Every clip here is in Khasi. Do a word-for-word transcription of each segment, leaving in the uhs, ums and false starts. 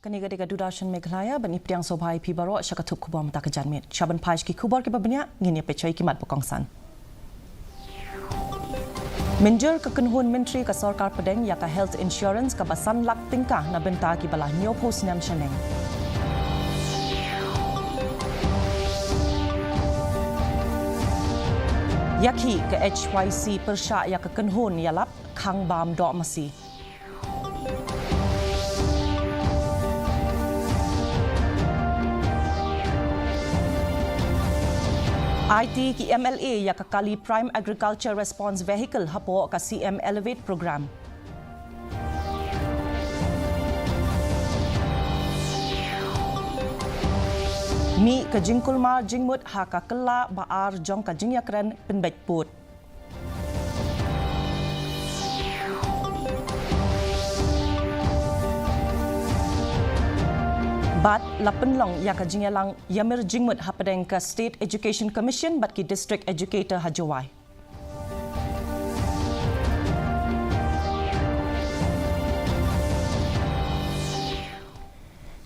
Kane ka dei ka Doordarshan Meghalaya, ban ïa pdiang sngewbha ïa phi baroh sha ka thup khubor mynta ka janmiet. Sha ban phai sha ki khubor kiba bniah, ngin ïa peit sha ki mat ba kongsan. Mynjur ka kynhun myntri ka sorkar pdeng ïa ka health insurance kaba san lak tyngka na bynta kiba la hynñiewphew snem shaneng. Ïakhih, ka H Y C pyrshah ïa ka kynhun ïalap khang bam doh masi. Aiti ki M L A ïa ka kali Prime Agriculture Response Vehicle hapoh ka C M Elevate Program. Mih ka jingkulmar jingmut ha ka kylla ba ar jong ka jingïakren pynbeit pud. Bad la pynlong ïa ka jingïalang ïamir jingmut hapdeng ka State Education Commission bad ki District Educator ha Jowai.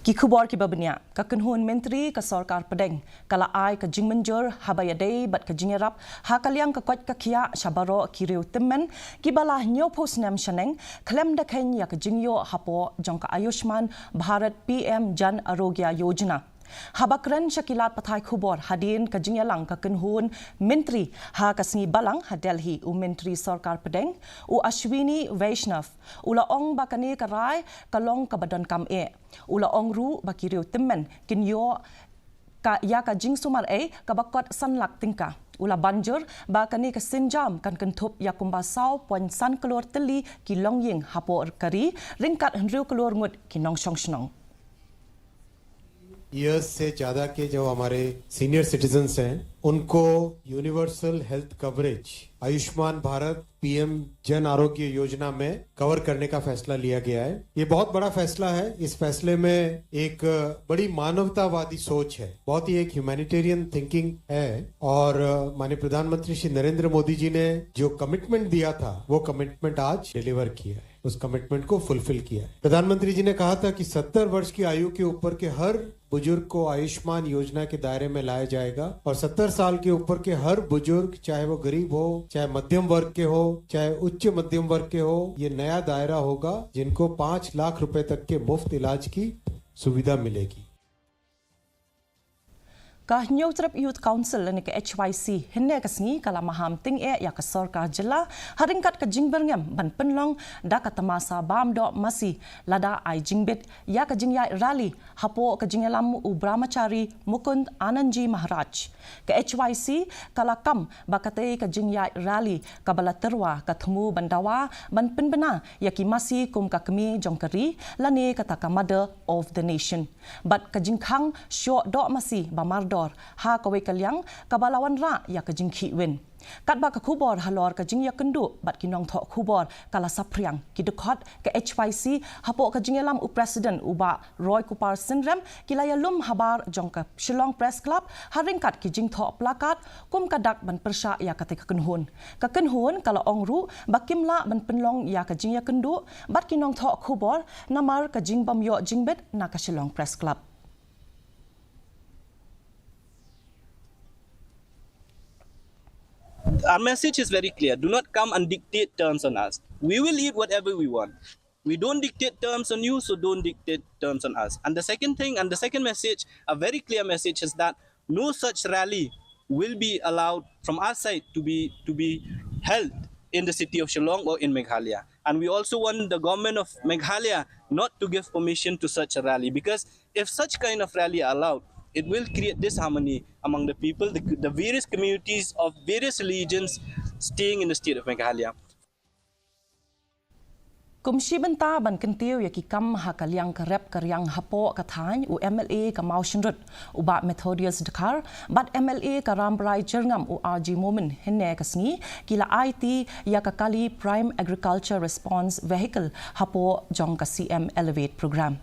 Ki khubor kiba bniah, ka kynhun myntri ka sorkar pdeng ka la ai ka jingmynjur haba ïadei bad ka jingïarap ha ka liang ka koit ka khiah sha baroh ki riew tymmen kiba la hynñiewphew snem shaneng, khlem da kheiñ ïa ka jingïoh hapoh jong ka Ayushman Bharat P M Jan Arogya Yojana. Haba kren sha ki lad pathai khubor hadien ka jingïalang ka kynhun myntri ha ka sngi Balang ha Delhi, u myntri sorkar pdeng, u Ashwini Vaishnaw, u la ong ba kane ka rai ka long kaba donkam eh. U la ong ruh ba ki riew tymmen kin ïoh ka, ïa ka jingsumar ei kaba kot san lak tyngka. U la banjur ba kane ka sienjam kan kynthup ïa kumba saw point san klur tylli ki longïing hapoh ka ri, ryngkat hynriew klur ngut ki nongshong shnong. Years से ज्यादा के जो हमारे senior citizens हैं, उनको universal health coverage Ayushman Bharat PM Jan Arogya योजना में कवर करने का फैसला लिया गया है। ये बहुत बड़ा फैसला है। इस फैसले में एक बड़ी मानवतावादी सोच है, बहुत ही एक ह्यूमैनिटेरियन थिंकिंग है। और माननीय प्रधानमंत्री श्री नरेंद्र मोदी जी ने जो कमिटमेंट दिया था, वो कमिटमेंट आज डिलीवर किया है, उस कमिटमेंट को फुलफिल किया है। प्रधानमंत्री जी ने कहा था कि सत्तर वर्ष की आयु के ऊपर के हर बुजुर्ग को आयुष्मान योजना के दायरे में लाया जाएगा और सत्तर साल के ऊपर के हर बुजुर्ग, चाहे वो गरीब हो, चाहे मध्यम वर्ग के हो, चाहे उच्च मध्यम वर्ग के हो, ये नया दायरा होगा जिनको पाँच लाख रुपए तक के मुफ्त इलाज की सुविधा मिलेगी। Ka Hynñiewtrep Youth Council lane ka H Y C hynne ka sngi ka la maham tyngeh ïa ka sorkar jylla ha ryngkat ka jingbyrngem ban pynlong da ka tamasa bam doh masi lada ai jingbit ïa ka jingïaid rally hapoh ka jingïalam u Brahmachari Mukund Anandji Maharaj. Ka H Y C ka la kam ba katei ka jingïaid rally kaba la tyrwa ka thmu ban dawa ban pynbna ïa ki masi kum ka kmie jong ka ri lane kata ka mother of the nation. Bad ka jingkhang shoh doh masi ba mardor ha kawei ka liang kaba la wanrah ïa ka jingkhih win. Katba ka khubor halor ka jingïakynduh bad ki nongthoh khubor ka la saphriang, ki dkhot ka H Y C hapoh ka jingïalam u President u Bah Roy Kupar Synrem ki la ïalum habar jong ka Shillong Press Club ha ryngkat ki jingthoh plakat kum ka dak ban pyrshah ïa katei ka kynhun. Ka kynhun ka la ong ruh ba kim lah ban pynlong ïa ka jingïakynduh bad ki nongthoh khubor namar ka jingbym ïoh jingbit na ka Shillong Press Club. Our message is very clear. Do not come and dictate terms on us. We will eat whatever we want. We don't dictate terms on you, so don't dictate terms on us. And the second thing, and the second message, a very clear message, is that no such rally will be allowed from our side to be to be held in the city of Shillong or in Meghalaya. And we also want the government of Meghalaya not to give permission to such a rally, because if such kind of rally are allowed, it will create disharmony among the people, the, the various communities of various religions staying in the state of Meghalaya. Kum shi bynta ban kyntiew ïa ki kam ha ka liang ka rep ka riang hapoh ka thaiñ, u M L A ka Mawshynrut u Bah Methodius Dkhar bad M L A ka Rambrai Jyrngam u R G Momin hynne ka sngi ki la aiti ïa ka kali Prime Agriculture Response Vehicle hapoh jong ka C M Elevate Programme.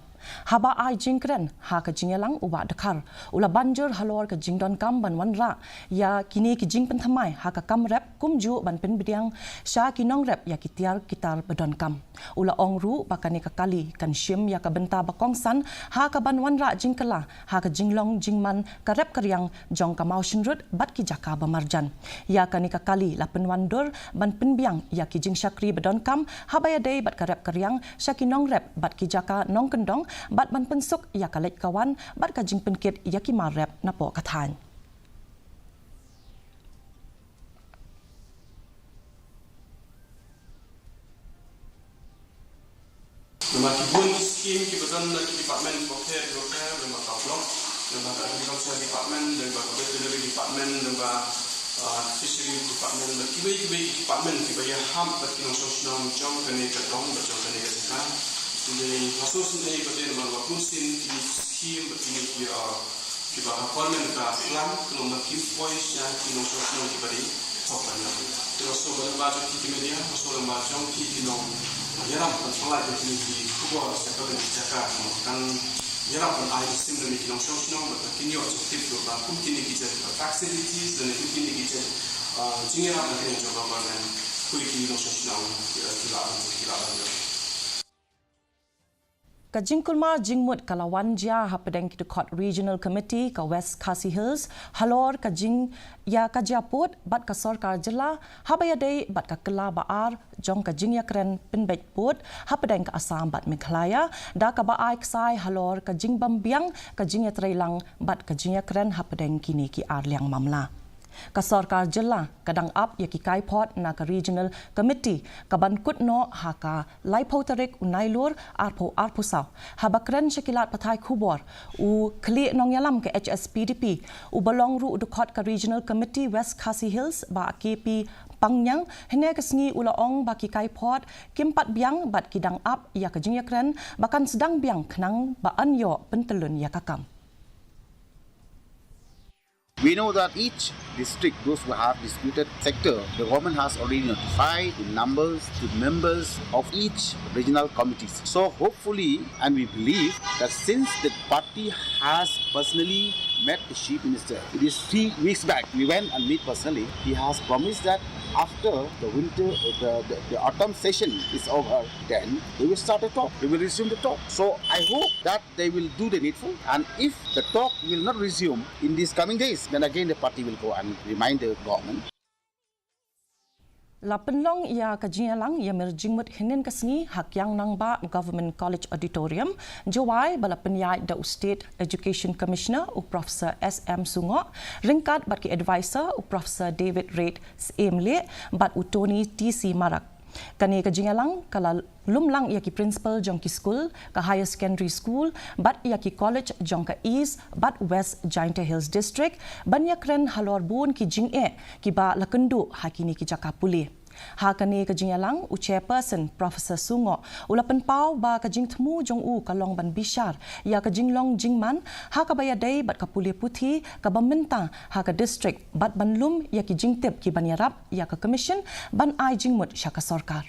Haba ai jingkren ha ka jingïalang, u Bah Dkhar u la ban jur halor ka jingdonkam ban wanrah ïa kine ki jingpynthymmai ha ka kam rep, kumjuh ban pynbiang sha ki nongrep ïa ki tiar ki tar ba donkam. U la ong ruh ba kane ka kali kan shim ïa ka bynta ba kongsan ha kaban wanrah jingkylla ha ka jinglong jingman, ka rep ka riang jong ka Mawshynrut bad ki jaka ba marjan. Ïa kane ka kali la pynwandur ban pynbiang ïa ki jingshakri ba donkam haba ïadei bad ka rep ka riang sha ki nongrep bad ki jaka nongkyndong, bad ban pynsuk ïa ka leit ka wan bad ka jingpynkit ïa ki mar rep napoh ka thaiñ. Namar ki bun ki skim kiba don na ki department bapher bapher, lyngba ka block, lyngba ka agriculture department, lyngba ka veterinary department, lyngba, ah, fishery department, bad kiwei kiwei ki department kiba ïahap bad ki nongshong shnong jong kane ka dong bad jong kane ka jaka. Hynrei ha shisien ei ba dei namar ba bun sien ki skim bad kine ki, ah, kiba ha government ka plan, ka long ba kim poi sha ki nongshong shnong kiba dei hok ban ïoh. Te nga sngewbha ba jong ki media, nga sngewbha ba jong ki ki nongïarap ban pynlait ïa kine ki khubor sha kane ka jaka, kan ïarap ban ai ïa sim na ki nongshong shnong ba kin ïoh jingtip ba kum kine ki jait facilities lane kum kine ki jait, ah, jingïarap na kane jong government, khuid ki nongshong shnong, ah, ki lah ban, ki lah ban ïoh. Ka jingkulmar jingmut ka la wan jia hapdeng ki dkhot Regional Committee ka West Khasi Hills halor ka jingïakajia pud bad ka sorkar jylla haba ïadei bad ka kylla ba ar jong ka jingïakren pynbeit pud hapdeng ka Assam bad Meghalaya, da kaba ai ksai halor ka jingbym biang ka jingïatreilang bad ka jingïakren hapdeng kine ki ar liang mamla. Ka sorkar jylla ka dang ap ïa ki kaiphod na ka Regional Committee kaban kut noh ha ka laiphew tarik u Nailur arphew arphew saw. Haba kren sha ki lad pathai khubor, u khlieh nongïalam ka H S P D P, uba long ruh u dkhot ka Regional Committee West Khasi Hills, Bah K P Pangniang, hynne ka sngi u la ong ba ki kaiphod kim pat biang bad ki dang ap ïa ka jingïakren ba kan sdang biang khnang ba yn ïoh pyntyllun ïa ka kam. We know that each district, those who have disputed sector, the government has already notified the numbers, the members of each regional committees. So hopefully, and we believe that since the party has personally met the chief minister, it is three weeks back, we went and meet personally. He has promised that after the winter, the, the, the autumn session is over, then we will start the talk. We will resume the talk. So I hope that they will do the needful, and if the talk will not resume in these coming days, then again the party will go and remind the government. La pynlong ïa ka jingïalang ïa mir jingmut hynnin ka sngi ha Kiang Nangbah Government College Auditorium, Jowai, ba la pynïaid da u State Education Commissioner u Professor S M Sungoh, ryngkat bad ki advisor u Professor David Reid Syiemlieh bad u Tony T C Marak. Kane ka jingïalang ka la lum lang ïa ki principal jong ki skul, ka higher secondary school, bad ïa ki college jong ka East bad West Jaintia Hills District, ban ïakren halor bun ki jingeh kiba la kynduh ha kine ki jaka pule. Ha kane ka jingïalang, u chairperson Professor Sungoh u la pynpaw ba ka jingthmu jong u ka long ban bishar ïa ka jinglong jingman ha kaba ïadei bad ka pule puthi kaba mynta ha ka district, bad ban lum ïa ki jingtip kiban ïarap ïa ka commission ban ai jingmut sha ka sorkar.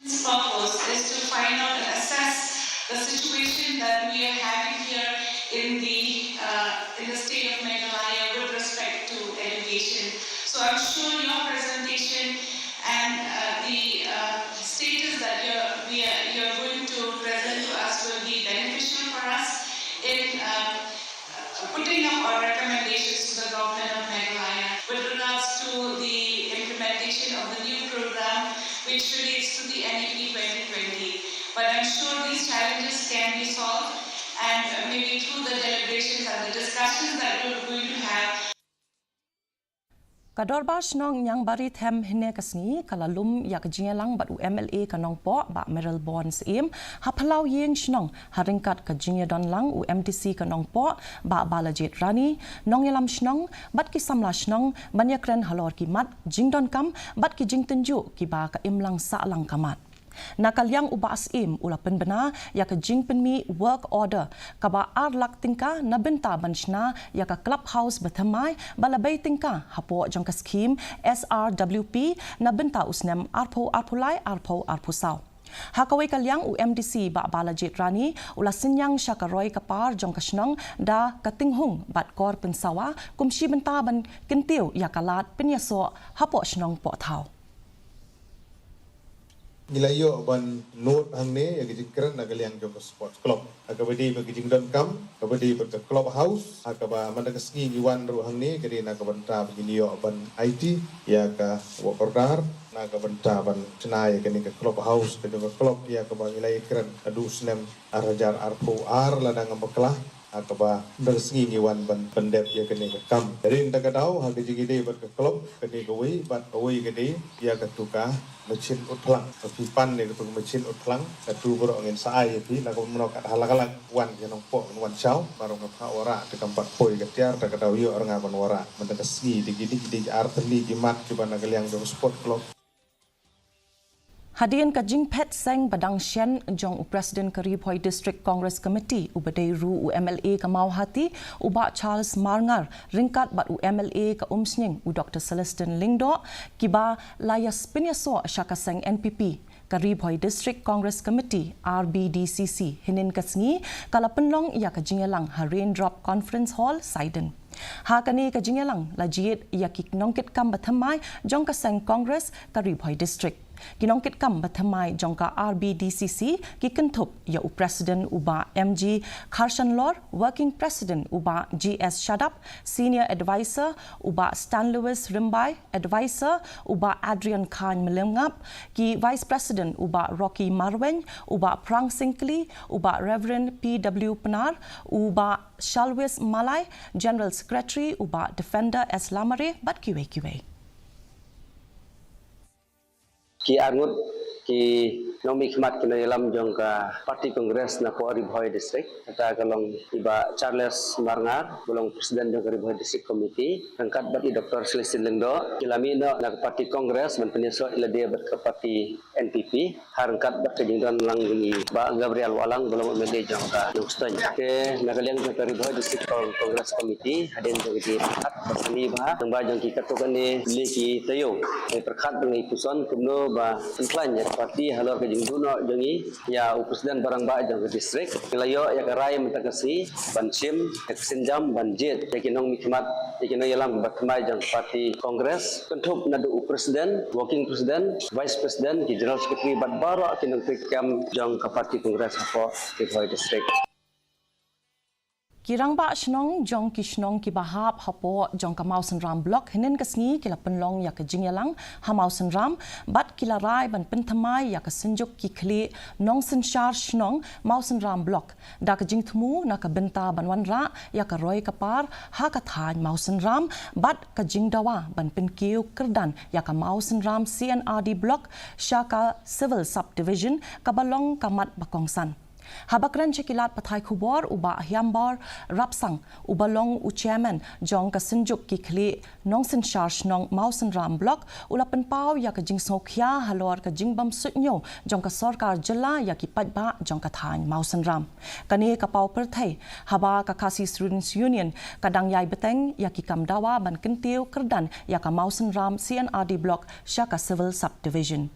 Its purpose is to find out and assess the situation that we are having here in the, uh, in the state of Meghalaya with respect to education. So I'm sure your presentation and, uh, the, uh, status that you're, we are, you're going to present to us will be beneficial for us in, uh, uh, putting up our recommendations to the government of Meghalaya with regards to the implementation of the new program which relates to the N E P twenty twenty. But I'm sure these challenges can be solved, and, uh, maybe through the deliberations and the discussions that we're going to have, Ka Dorbar Shnong Niangbari Them hynne ka sngi ka la lum ïa ka jingïalang bad u M L A ka Nongpoh, Bah Mayralborn Syiem, ha Phyllaw Ïing Shnong, ha ryngkat ka jingïadon lang u M D C ka Nongpoh, Bah Balajied Rani, nongïalam shnong bad ki samla shnong ban ïakren halor ki mat jingdonkam bad ki jingtynjuh kiba ka imlang sahlang ka mat. Na ka liang u Bah Syiem u la pynbna ïa ka jingpynmih work order kaba ar lak tyngka na bynta ban shna ïa ka clubhouse bathymmai ba la bei tyngka hapoh jong ka skhim S R W P na bynta u snem arphew arphew lai arphew arphew saw. Ha kawei ka liang, u MDC Bah Balajied Rani u la synñiang sha ka roi ka par jong ka shnong da ka tynghung bad kor pynsawa kum shi bynta ban kyntiew ïa ka lad pynïasoh hapoh shnong poh thaw. Ngi la ïoh ban nud hangne ïa ka jingkren na ka liang jong ka sports club. Ha kaba dei bad ka jingdonkam, kaba dei bad ka club house, ha kaba mynta ka sngi ngi wan ruh hangne ka dei na ka bynta ba ngin ïoh ban aiti ïa ka work order, na ka bynta ban shna ïa kane ka club house, ka jong ka club ïa kaba ngi la ïakren naduh snem ar hajar arphew ar lada ngam bakla. Ha kaba mynta ka sngi ngi wan ban pyndep ïa kane ka kam. Hynrei na kata ka daw, ha ka jingïadei bad ka club, kane kawei bad kawei ka dei ïa katu ka machine utphlang. Ka phi pan ïa katu ka machine utphlang, katu baroh ngin sa ai ïa phi, na ka mano kat ha la ka la wan ïa nongpoh wan shaw, baroh nga phah wanrah te kam pat poi ka tiar, ta ka daw ïoh ïa nga ban wanrah. Mynta ka sngi dei ki dei ki dei ki ar tylli ki mat kiba na ka liang jong sport club. Hadien ka jingphet seng ba dang shen jong u President ka Ri Bhoi District Congress Committee uba dei ruh u MLA ka Mawhati, u Bah Charles Marngar, ryngkat bad u MLA ka Umsning, u Doktor Celestine Lyngdoh, kiba la ïa pynïasoh sha ka seng NPP, ka Ri Bhoi District Congress Committee, RBDCC, hynnin ka sngi ka la pynlong ïa ka jingïalang ha Raindrop Conference Hall, Saiden. Ha kane ka jingïalang la jied ïa ki nongkitkam bathymmai jong ka seng Congress ka Ri Bhoi District. Ki nongkitkam bathymmai jong ka RBDCC ki kynthup ïa u President u Bah MG Kharshanlor, Working President u Bah GS Shadap, Senior Advisor u Bah Stanlewis Rymbai, Advisor u Bah Adrian Khan Mlengap, ki Vice President u Bah Rocky Marwein, u Bah Prang Syngkli, u Bah Reverend PW Pnar, u Bah Shalwis Malai, General Secretary u Bah Defender S Lamare bad kiwei kiwei. Ki arngut ki nongmihkhmat ki nongïalam jong ka Party Congress napoh Ri Bhoi District, kata ka long i Bah Charles Marngar, ba long President jong ka Ri Bhoi District Committee, ryngkat bad i Doktor Celestine Lyngdoh, ki la mih noh na ka Party Congress ban pynïasoh ïa lade bad ka Party NPP, ha ryngkat bad ka jingdon lang jong i Bah Gabriel Wahlang, ba long MLA jong ka Nongstoiñ. Te na ka liang jong ka Ri Bhoi District Con-, Congress Committee, hadien jong ka jingpyrkhat ba sani bha, nang ba jong ki katto katne ki taïew, ngi pyrkhat bad ngi puson kumno ba pynkhlaiñ ïa ka party halor ka jingduh noh jong ngi ïa u President ba rangbah jong ka district. Ngi la ïoh ïa ka rai mynta ka sngi ban shim ïa ka sienjam ban jied ïa ki nongmihkhmat, ïa ki nongïalam bathymmai jong ka Party Congress, kynthup naduh u President, Working President, Vice President, ki General Secretary bad baroh ki nongtrei kam jong ka Party Congress hapoh Ri Bhoi District. Ki rangbah shnong jong ki shnong kiba hap hapoh jong ka Mawsynram Block hynnin ka sngi ki la pynlong ïa ka jingïalang ha Mawsynram bad ki la rai ban pynthymmai ïa ka Synjuk ki Khlieh Nongsynshar Shnong Mawsynram Block da ka jingthmu na ka bynta ban wanrah ïa ka roi ka par ha ka thaiñ Mawsynram bad ka jingdawa ban pynkiew kyrdan ïa ka Mawsynram C&RD Block sha ka Civil Subdivision kaba long ka mat ba kongsan. Haba kren sha ki lad pathai khubor u Bah Hiambor Rapsang uba long u Chairman jong ka Synjuk ki Khlieh Nongsynshar Shnong Mawsynram Block u la pynpaw ïa ka jingsngewkhia halor ka jingbym suidñiew jong ka sorkar jylla ïa ki paidbah jong ka thaiñ Mawsynram. Kane ka paw pyrthei haba ka Khasi Students Union ka dang ïai bteng ïa ki kam dawa ban kyntiew kyrdan ïa ka Mawsynram C&RD Block sha ka Civil Subdivision.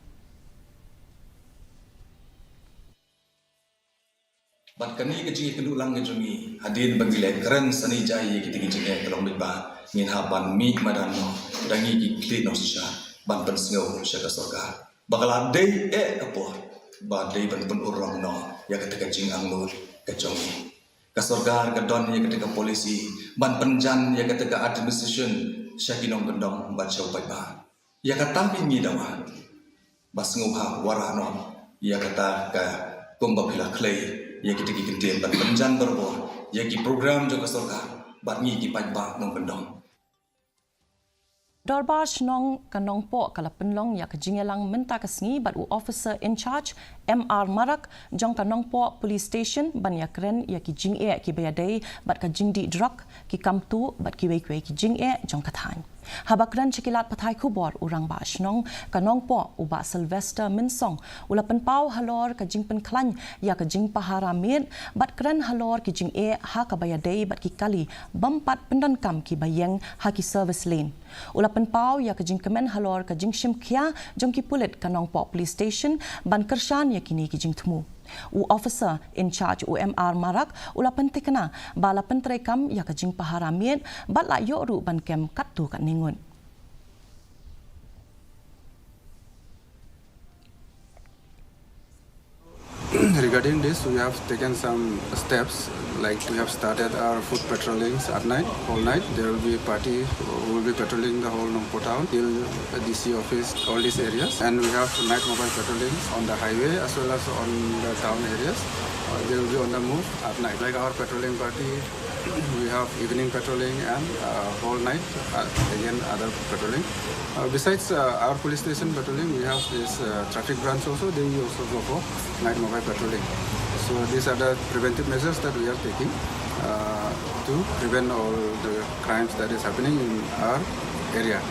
Bad kane ka jingïakynduh lang ka jong ngi hadien ba ngi la kren sani jai ïa kita ki jingeh ka long beit ba ngin hap ban mih madan noh da ngi ki khlieh nongsynshar ban pynsngew sha ka sorkar ba ka la dei eh ka por ba dei ban pynurlong noh ïa kata ka jingangnud ka jong ngi. Ka sorkar ka don ïa kata ka policy ban pynjan ïa kata ka administration sha ki nongkyndong bad sha u paidbah. Ïa kata ngi dawa ba sngewbha wanrah noh ïa kata ka kumba phi la khlei ïa kita ki kyntien ban pynjan barabor ïa ki program jong ka sorkar bad ngi ki paidbah nongkyndong. Dorbar Shnong ka Nongpoh ka la pynlong ïa ka jingïalang mynta ka sngi bad u Officer in Charge M R Marak jong ka Nongpoh Police Station ban ïakren ïa ki jingeh kiba ïadei bad ka jingdih drok, ki kam tuh bad kiwei kiwei ki jingeh jong ka thaiñ. Haba kren sha ki lad pathai khubor, u Rangbah Shnong ka Nongpoh, u Bah Sylvester Mynsong, u la pynpaw halor ka jingpynkhlaiñ ïa ka jingpahara miet bad kren halor ki jingeh ha kaba ïadei bad ki kali bym pat pyndonkam kiba ïeng ha ki service lane. U la pynpaw ïa ka jingkmen halor ka jingshim khia jong ki pulit ka Nongpoh Police Station ban kyrshan ïa kine ki jingthmu. U officer in charge, u M R Marak, u la pynthikna ba la pyntreikam ïa ka jingpahara miet bad la ïoh ruh ban kem katto katne ngut. Regarding this, we have taken some steps, like we have started our foot patrollings at night, whole night. There will be a party who will be patrolling the whole Nongpoh town till the D C office, all these areas. And we have night mobile patrolling on the highway as well as on the town areas. Uh, they will be on the move at night. Like our patrolling party, we have evening patrolling and, uh, whole night, uh, again other patrolling. Uh, besides, uh, our police station patrolling, we have this, uh, traffic branch also. They also go for night mobile patrolling. So these are the preventive measures that we are taking, uh, to prevent all the crimes that is happening in our area.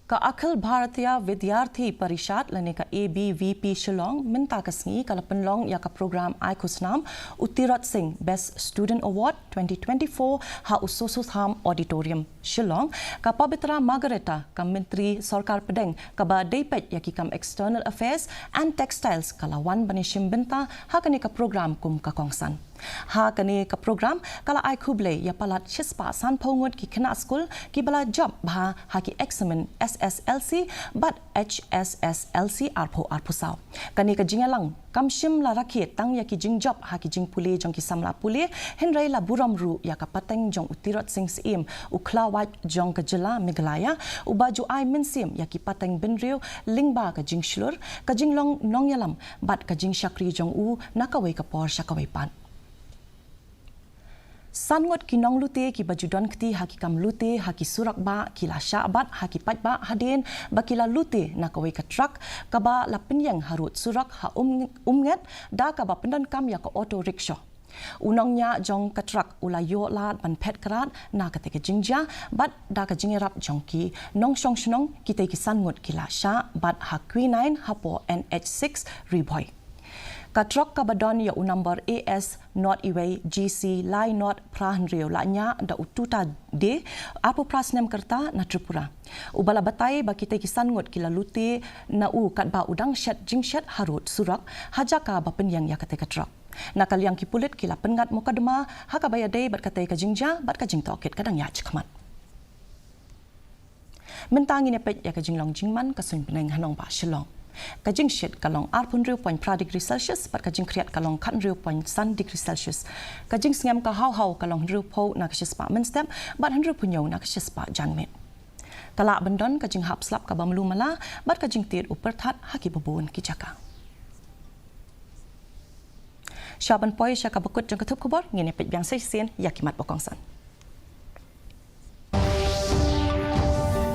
Ka Akhil Bharatiya Vidyarthi Parishad lane ka A B V P Shillong mynta ka sngi ka la pynlong ïa ka program ai khusnam u Tirot Singh Best Student Award twenty twenty-four ha u Soso Tham Auditorium, Shillong. Ka Pabitra Margherita, ka Myntri Sorkar Pdeng kaba dei peit ïa ki kam External Affairs and Textiles, ka la wan ban ïashim bynta ha kane ka program kum ka kongsan. Ha kane ka program ka la ai khublei ïa palat shispah sanphew ngut ki khynnah skul kiba la jop bha ha ki eksamin S S L C bad H S S L C arphew arphew saw. Kane ka jingïalang kam shym la rakhe tang ïa ki jingjop ha ki jingpule jong ki samla pule, hynrei la burom ruh ïa ka pateng jong u Tirot Singh Syiem, u khlawait jong ka jylla Meghalaya, uba ju ai mynsiem ïa ki pateng bynriew lyngba ka jingshlur, ka jinglong nongïalam bad ka jingshakri jong u na kawei ka por sha kawei pat. San ngut ki nonglute kiba ju don kti ha ki kam lute ha ki surok bah ki la shah bat ha ki paidbah hadien ba ki la lute na kawei ka truck kaba la pynïeng harud surok ha Um-, Umnget da kaba pyndonkam ïa ka auto rickshaw. U nongñiah jong ka truck u la ïoh lad ban phet krad na kata ka jingjia bad da ka jingïarap jong ki nongshong shnong, kitei ki san ngut ki la shah bat ha quinine hapoh N H six Ri Bhoi. Ka truck kaba don ïa u number A S nod iwei G C lai nod phra hynriew la ñiah da u Tuta De, arphew phra snem ka rta, na Tripura. Uba la batai ba kitei ki san ngut ki la lute na u katba u dang shet jingshet harud surok ha jaka ba pynïeng ïa katei ka truck. Na ka liang ki pulit ki la pynngat mukotduma ha kaba ïadei bad katei ka jingjia bad ka jingtohkit ka dang ïaid shakhmat. Mynta ngin ïa peit ïa ka jinglong jingman ka suiñ bneng ha nongbah Shillong. Ka jingshit ka long arphew hynriew point phra degree Celsius bad ka jingkhriat ka long khathynriew point san degree Celsius. Ka jingsngem ka haw haw ka long hynriewphew na ka shispah mynstep bad hynriewphew hynñiew na ka shispah janmiet. Ka lah ban don ka jinghap slap kaba mluh mala bad ka jingtied u pyrthat ha kiba bun ki jaka. Sha ban poi sha kaba kut jong ka thup khubor, ngin ïa peit biang sa shisien ïa ki mat ba kongsan.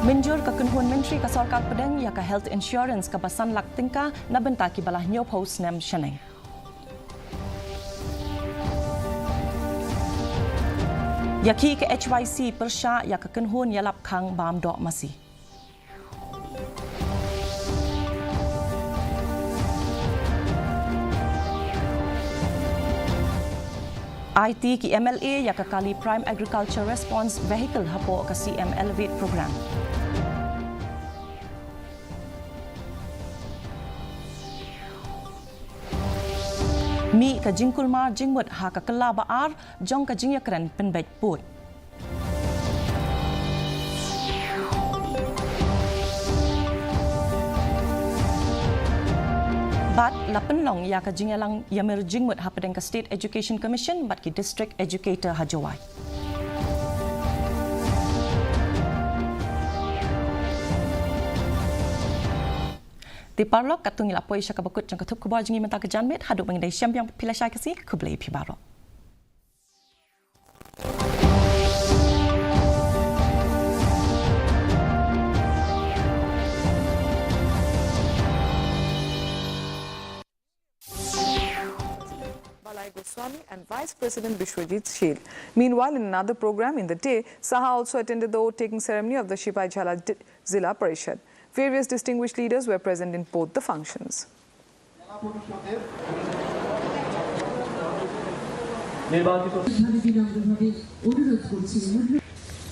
Mynjur ka kynhun myntri ka sorkar pdeng ïa ka health insurance kaba san lak tyngka na bynta kiba la hynñiewphew snem shaneng. Ïa ki ka H Y C pyrshah ïa ka kynhun ïalap khang bam doh masi. Aiti ki M L A ïa ka kali Prime Agriculture Response Vehicle hapoh ka C M Elevate Program. Mih ka jingkulmar jingmut ha ka kylla ba ar jong ka jingïakren pynbeit pud. Bad la pynlong ïa ka jingïalang ïamir jingmut hapdeng ka State Education Commission bad ki District Educator ha Jowai. Te paralok, katto ngi la poi sha kaba kut jong ka thup khubor jong ngi mynta ka janmiet, haduh ba ngin ïadei shem biang bad phi lashai ka sngi, khublei phi baroh. Ba lai Goswami and Vice President Bishwajit Shil. Meanwhile, in another program in the day, Saha also attended the oath-taking ceremony of the Sipaijala Di- Zilla Parishad. Various distinguished leaders were present in both the functions.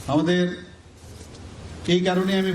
আমাদের এই কারণে আমি